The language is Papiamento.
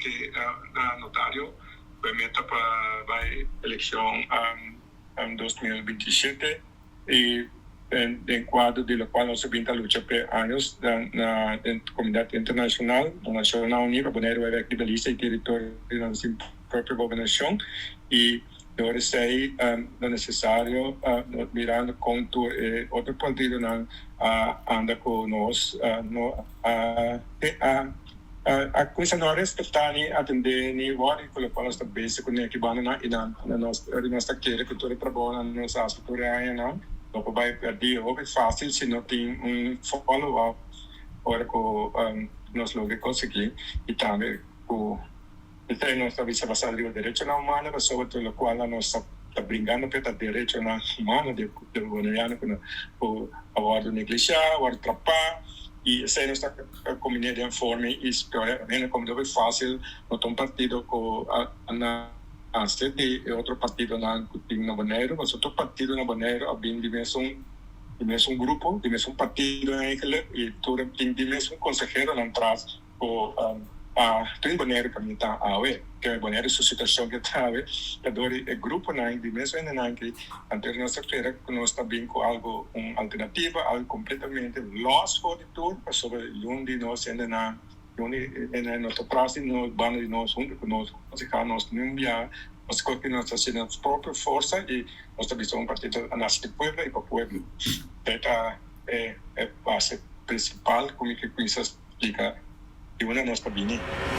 Ke na notario ku e meta pa bai elekshon 2027 i den kuadro di lokual nos a bin ta lucha p'e años na den komunidat internashonal, na Nashonnan Uní, pa Boneiru bai bek riba lista di teritorionan sin propio gobernashon. I dor esei ta nesesario, mirando kon tur e otro partidonan a anda ku nos, no a a kuminsa no a respetá ni atendé ni wòrdu ku lokual nos ta bese kuné aki bandanan i nan nos ora nos ta kere ku tur e trabounan nos hasi tur e añanan no por bai pèrdí hopi fásil si no tin un follow up ora ku nos logra konsiguí. I tambe ku esei nos ta bisa basá riba derechonan humano, pasobra tur lokual nos ta bringando p'e ta derechonan humano di e boneriano ku a wòrdu neglishá, a wòrdu trapá. I esei nos ta kombiné den forma i hende kombiné hopi fásil. No ta un partido ku a nase di e otro partidonan ku tin na Boneiru, pasobra tur partido na Boneiru a bin di mesun di mesun grupo, di mesun partido eigenlijk, i tur tin di mesun konseheronan tras ku a tin Boneiru kaminda ta awe. Ke Boneiru su situashon ke ta awe ta dor di e gruponan di mesun hendenan ki anto nos ta spera ku nos ta bin ku algu, un alternativa, algu kompletamente lòs for di tur, pasobra yun di nos hendenan, yun di hendenan no ta tras di nos, banda di nos, huntu ku nos, konsehá nos ni un bia. Nos koki nos ta hasi nos propio forsa i nos ta bisa un partido a nase di pueblo i pa pueblo. Esei ta e base prinsipal ku mi ke kuminsa splika di unda nos ta bini.